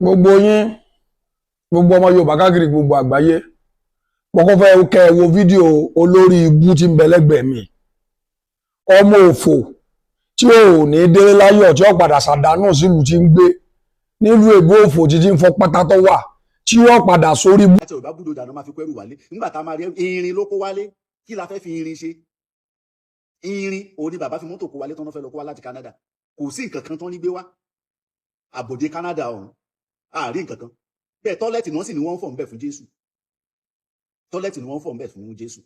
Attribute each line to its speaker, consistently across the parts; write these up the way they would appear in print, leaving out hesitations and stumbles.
Speaker 1: Gbogbo yín, gbogbo ọmọ Yorùbá káàkiri gbogbo àgbáyé, mo kọ́ fẹ́ kẹ́ ẹ wo fídíò olórí ibú tí ń bẹ lẹ́gbẹ̀ẹ́ mi, ọmọ òfò tí ò ní délé láyọ̀, tí ó padà ṣàdánù sílùú tí ń gbé nílùú èbó, òfò títí ń fọ pátá tó wà, tí ó padà sórí ibú.
Speaker 2: Láti Yorùbá búdò dànù, máa fi kó ẹrù wálé. Nígbà tá a máa rí irin ló kó wálé, kí la fẹ́ fi irin ṣe? Irin òun ni bàbá fi mọ́tò kó wálé tán, fẹ́ lọ kó wá láti Canada. Kò sí nǹkan kan tán ní gbé wá àbòdé Canada ọ̀hún, àárín nǹkan kan bẹ́ẹ̀. Toilet náà sì ni wọ́n ń fọ̀ ń bẹ̀ fún Jésù. Toilet ni wọ́n ń fọ̀ ń bẹ̀ fún Jésù.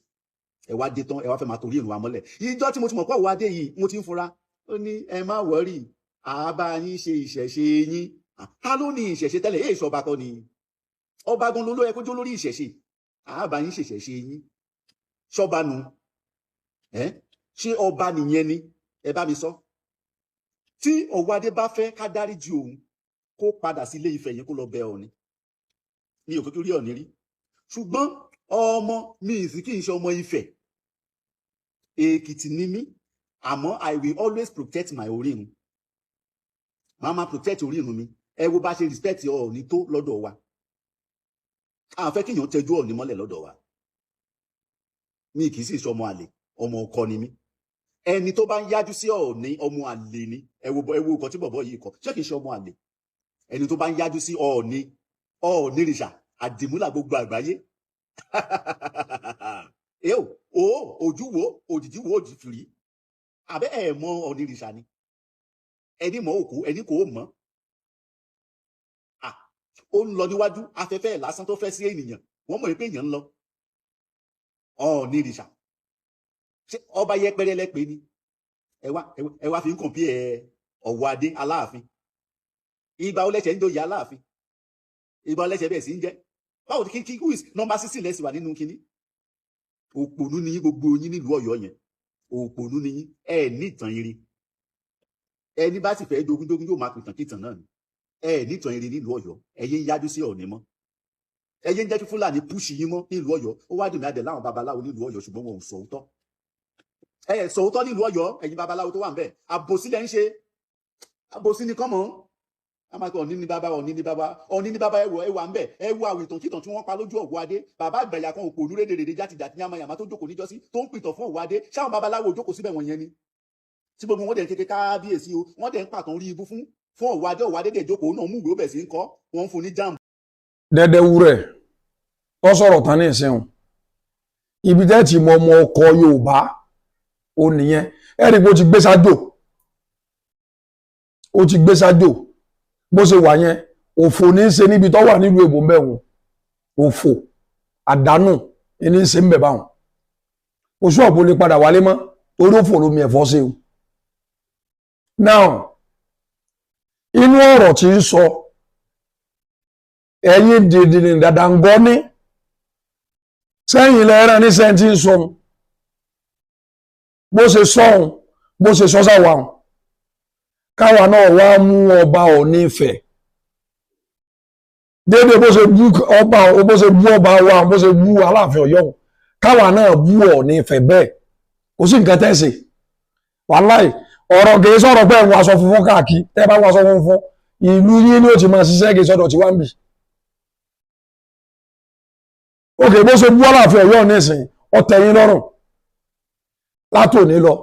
Speaker 2: Ẹ wá dé tán, ẹ wá fẹ́ máa torí ìrùn wa mọ́lẹ̀. Ìjọ tí mo ti mọ̀ pé òwò adé yìí, mo ti ń fura. Ó ní ẹ má worry, àbá yín ṣe ìṣẹ̀ṣe yín. Ta ló ní ìṣẹ̀ṣe tẹ́lẹ̀? Èyí sọba kọ́ ni ọba gan ló yẹ kó jó lórí ìṣẹ̀ṣe. Àbá yín ṣèṣẹ̀ṣe yín, ṣọba nu ẹ? Ṣé ọba nìyẹn ni? Ẹ bá mi sọ. Tí Ọ̀wọ́adé bá fẹ́ ká dáríjì òun, kó padà sí Ilé Ifẹ̀ yẹn, kó lọ bẹ Ọọ̀ni. Mi ò kékeré rí Ọọ̀ni rí, ṣùgbọ́n ọmọ mi ì sí kí n ṣe ọmọ Ifẹ̀, Èkìtì ni mí. Àmọ́ I will always protect my orírun. Màá máa protect orírun mi. Ẹ wo bá ṣe respect Ọọ̀ni tó lọ́dọ̀ wa. A fẹ́ kíyàn tẹjú Ọọ̀ni mọ́lẹ̀ lọ́dọ̀ wa. Mi kì í sì ṣọmọ àlè, ọmọ ọkọ ni mí. Ẹni tó bá ń yájú sí Ọọ̀ni, ọmọ àlè ni. Ẹ wo, ẹ wo nǹkan tí bọ̀bọ̀ yìí kọ. Ṣé kìí ṣe ọmọ àlè ẹni tó bá ń yájú sí Ọọ̀ni, Ọọ̀nìrìṣà àdìmúlà gbogbo àgbáyé? Ẹ o, ojú wo òjìji wo òjì fìrí àbẹ ẹ mọ Ọọ̀nìrìṣà ni? Ẹni mọ òkú, ẹni kò mọ. Ó ń lọ níwájú, afẹ́fẹ́ lásán tó fẹ́ sí ènìyàn, wọ́n mọ̀ pé èèyàn ń lọ. Ọọ̀nìrìṣà, ṣé ọba yẹpẹrẹ lẹpẹ ni? Ẹ wá fi ń kàn bí ẹ Ọ̀wọ́adé Aláàfin. Ìgbà ó lẹ́sẹ̀ ń joyè Aláàfin? Ìgbà ó lẹ́sẹ̀ bẹ́ẹ̀ sí ń jẹ́? Báwo kí who is number 16 lẹ́sìn wà nínú kínní? Òpònú ni yín, gbogbo yín nílùú Ọ̀yọ́ yẹn, òpònú ni yín. Ẹ ní ìtàn irin. Ẹni bá sì fẹ́ dogúndógún yóò máa pìtàn kìtàn náà ni. Ẹ ní ìtàn irin nílùú Ọ̀yọ́. Ẹ yé ń yájú sí Ọ̀ọ̀ni mọ́. Ẹ yé ń jẹ́ kí Fúlàní push yín mọ́ nílùú Ọ̀yọ́. Ó wá dùn mí adẹ̀ láwọn babaláwo nílùú Ọ̀yọ́, ṣùgbọ́n wọn ò sọ òótọ́. Ẹ sọ òótọ́ nílùú Ọ̀yọ́. Ẹ̀yin babaláwo tó wà ń bẹ̀, àbòsí lẹ́ ń ṣe. Àbòsí ni kọ́mọ́ a máa kọ. Ọ̀ní ní bàbá, Ọ̀ní ní bàbá, Ọ̀ní ní bàbá. Ẹwọ ẹwà ń bẹ̀. Ẹ wo àwọn ìtàn kìtàn tí wọ́n pa lójú Ọ̀wọ́adé. Bàbá àgbàyà kan, òpònú rédèrèdè, játijàti, yamayama tó jókòó níjọ́sí, tó ń pìtàn fún Ọ̀wọ́adé. Ṣáwọn babaláwo jókòó síbẹ̀ wọ̀nyẹn ni tí gbogbo wọn dẹ̀ ń kéke kábíyèsí o? Wọ́n dẹ̀ ń pàtàn rí ibú fún Ọ̀wọ́adé. Ọ̀wọ́adé dẹ̀ jókòó náà, mú ìwé, ó bẹ̀ sí ń kọ́, wọ́n ń fún ní JAMB.
Speaker 1: Dẹ́dẹ́ wúrẹ̀ tó sọ̀rọ̀ tán ní ìsìn, ibi tẹ́ ti mọ ọmọ ọkọ Yorùbá ó nìyẹn. Ẹ rí i pé ó ti gbé sájò, ó ti gbé sájò. Bó ṣe wà yẹn, òfò ní í ṣe níbi tó wà nílùú èbó mbẹ̀wọ̀n. Òfò àdánù ní í ṣe ń bẹ̀ báwọn. Oṣù ọ̀pọ̀ lè padà wálé mọ́ torí òfò lómi ẹ̀fọ́ ṣe o. Now, inú ọ̀rọ̀ tí ń sọ, ẹ̀yin dìndìnrín dàdàngọ́ ní sẹ́yìn lẹ́rán ní sẹ́yìn tí ń sọ bó ṣe sọ́hun, bó ṣe sọ sáwà hùn, káwa náà wá mú ọba Ọọ̀ni Ifẹ̀ déédéé bó ṣe bú ọba, bó ṣe bú ọba wa, bó ṣe bú Aláàfin Ọ̀yọ́, káwa náà bú Ọọ̀ni Ifẹ̀ bẹ́ẹ̀. Kò sí nǹkan tẹ́sí. Wàláì, ọ̀rọ̀ kìí sọ̀rọ̀ pé ẹ̀wọ̀n aṣọ funfun káàkiri. Tẹ́ bá wọ aṣọ funfun, ìlú yín ni ó ti máa ṣiṣẹ́, kìí sọ̀dọ̀ tí wá ń bì. Òkè bó ṣe bú Aláàfin Ọ̀yọ́ nísìn, ó tẹ́ yín lọ́rùn. Látòní lọ,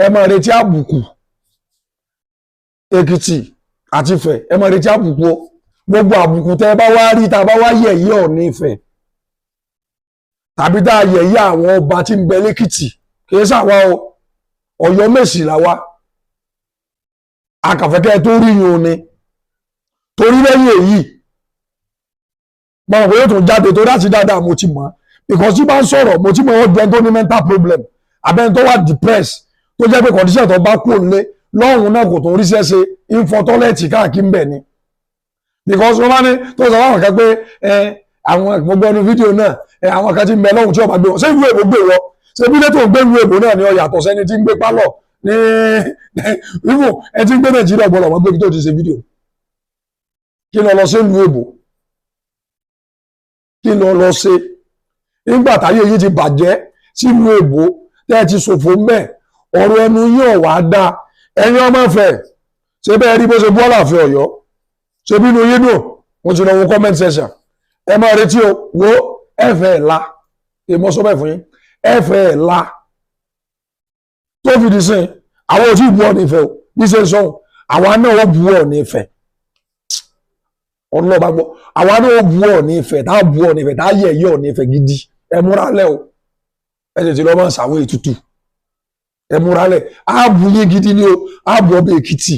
Speaker 1: ẹ máa retí àbùkù Èkìtì àti Ifẹ̀. Ẹ máa retí àbùkù o. Gbogbo àbùkù tẹ́ bá wá rí, tá a bá wá yẹ̀yẹ́ Ọọ̀ni Ifẹ̀ tàbí tá a yẹ̀yẹ́ àwọn ọba tí ń bẹ lẹ́kìtì, kì í ṣàwa o. Ọ̀yọ́ Mèsì làwa akàfẹ́kẹ́ tó rí yun ni. Torí lẹ́yìn èyí, mo mọ̀ pé yóò tún jáde torí àti dáadáa mo ti mọ̀, because tí bá ń sọ̀rọ̀, mo ti mọ̀ ọ́ jẹun tó ní mental problem, abẹ́ni tó wà depressed, tó jẹ́ pé condition tó bá kú òǹlé lọ́hùn náà, kò tó ríṣẹ́ ṣe, ń fọ toilet káàkiri ń bẹ̀ ni. Because wọ́n bá ní tó sọ fáwọn kan pé ẹ àwọn gbogbo ẹnu fídíò náà, ẹ àwọn kan ti ń bẹ lọ́hùn tí ọba gbé wọn. Ṣé ìlú èbó gbé wọ? Ṣé bí lẹ́tọ̀ ń gbé ìlú èbó náà ni ọ yàtọ̀ sẹ́ni tí ń gbé pálọ̀ ní ìfò ẹ ti ń gbé Nàìjíríà gbọ́dọ̀ wọ́n gbé tó ti ṣe fídíò? Kí lọ lọ sí ìlú èbó? Kí lọ lọ ṣe nígbà táyé yìí ti bàjẹ́ sílùú èbó tẹ́ ẹ ti ṣòfò mbẹ́? Ọ̀rọ̀ ẹnu yín ọ̀wá dá. Ẹ̀yin ọmọ Ifẹ̀, ṣé bẹ́ẹ̀ rí bó ṣe bú Aláàfin Ọ̀yọ́? Ṣe bínú yín dùn? Mo ti lọ wo comment section. Ẹ máa retí o. Wo ẹ fẹ́ la, èmo sọ bẹ́ẹ̀ fún yín, ẹ fẹ́ la tó fi di sìn. Àwọn ò tí ì bu Ọọ̀ni Ifẹ̀ o. Bí ṣe ń sọ, àwa náà ó bu Ọọ̀ni Ifẹ̀. Ọlọ́ba gbọ́, àwa náà ó bu Ọọ̀ni Ifẹ̀, tá a bu Ọọ̀ni Ifẹ̀, tá a yẹ̀ yẹ̀ Ọọ̀ni Ifẹ̀ gidi. Ẹ múra lẹ̀ o, ẹ tètè lọ́ máa ń ṣàwọn ètùtù. Ẹ múra lẹ̀, á bu yín gidi ni o. Á bu ọba Èkìtì,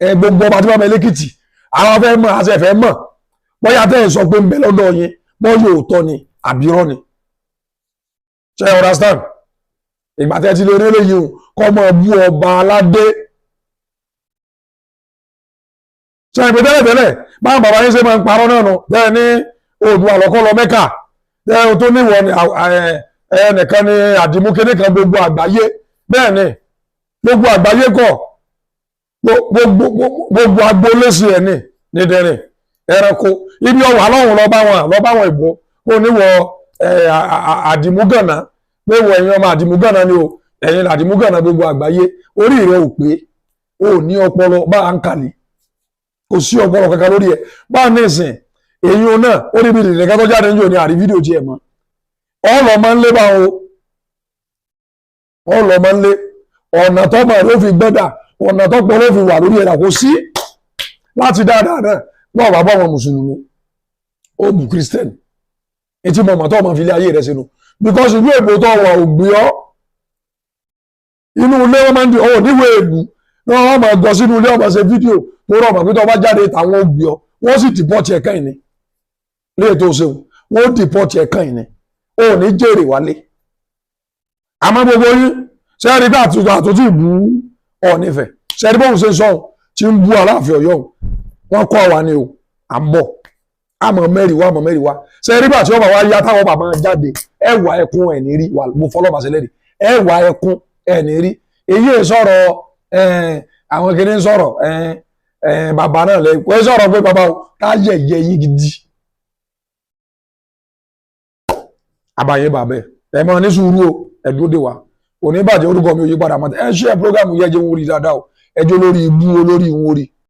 Speaker 1: ẹ gbogbo ọba tí wọ́n bẹ lẹ́kìtì. Àwọn fẹ́ mọ̀, àti ẹ̀fẹ́ mọ̀ bóyá tẹ́ ẹ̀ sọ pé ń bẹ lọ́dọ̀ yín, bóyá òótọ́ ni àbí irọ́ ni. Ṣé ẹ understand? Ìgbà tẹ́ ti lè rí eléyìí o, kọ́ mọ́ bú ọba aládé. Ṣe ìpè tẹ́lẹ̀tẹ́lẹ̀ báwọn bàbá yín ṣe máa ń parọ́ náà nù bẹ́ẹ̀ ní Oòduà lọ́kọ́ lọ Mẹ́kà, bẹ́ẹ̀ tó níwọ̀ ni ẹnìkan ní àdìmúkéné kan gbogbo àgbáyé. Bẹ́ẹ̀ ni gbogbo àgbáyé kọ̀, gbogbo agboolé sí ẹ̀ ní nídẹ̀rìn ẹranko ibi ọwà lọ́hùn lọ́ba wọn ìbò kó níwọ̀ àdìmúgànà pé wọ ẹ̀yin ọmọ àdìmúgànà ni o, ẹ̀yin àdìmúgànà gbogbo àgbáyé. Orí rẹ ò pé, o ní ọpọlọ bá à ń kàlí, kò sí ọpọlọ kankan lórí ẹ bá a ní ìsìn. Èyí o náà ó níbi ìrìnlẹ̀ kan tó jáde níjò ní àrí fídíò tiẹ̀ mọ́. Ọlọ́ máa ń lé bá o, ọlọ́ máa ń lé ọ̀nà tó mọ̀ ló fi gbẹ́dà, ọ̀nà tó pọ̀ ló fi wà lórí ẹ̀dà kò sí láti dáadáa náà. Náà bàbá wọn mùsùlùmí, ó bù kírísítẹ́nì etí mọ̀mọ́ tó ọmọ fi ilé ayé rẹ̀ sínú, because ìlú èbó tó wà ò gbé ọ́ inú ilé. Wọn máa ń di ọ̀ níwèé èlú ní wọn máa gọ sínú ilé, ọmọ ṣe fídíò tó rọ̀ mọ̀ pé tó bá jáde táwọn ò gbé ọ, wọ́n sì deport ẹ̀ kẹ́yìn ni. Léè tó ṣeun, wọ́n deport ẹ̀ kẹ́yìn ni, ó ní jèrè wálé. Àmọ́ gbogbo yín ṣe é rí bí àtúntò ìbú Ọọ̀ni Ifẹ̀, ṣe é rí bóun ṣe ń sọ̀hún tí ń bú Aláàfin Ọ̀yọ́, wọn kọ́ wa ni o. À ń bọ̀, àmọ́ mẹ́rin wá, àmọ́ mẹ́rin wá. Ṣe é rí bí àti ọba wa yá táwọn bàbá jáde, ẹ wà ẹkún ẹ̀ ní rí. Mo fọlọ́ bàṣẹ lẹ́rìí, ẹ wà ẹkún ẹ̀ ní rí. Èyí sọ̀rọ̀ àwọn kìíní sọ̀rọ̀ bàbá náà lẹ kò sọ̀rọ̀ pé bàbá o ká yẹ̀yẹ́ yín gidi. Àbàyè bàbẹ ẹ máa ní sùúrù o, ẹ dúró dè wá. Òní bàjẹ́, orúkọ mi ò yí padà mọ́. Ẹ ṣe ẹ prógámù yẹ jẹ́ wọn rí dáadáa o, ẹjọ́ lórí ibú olórí ìwọ̀n rí.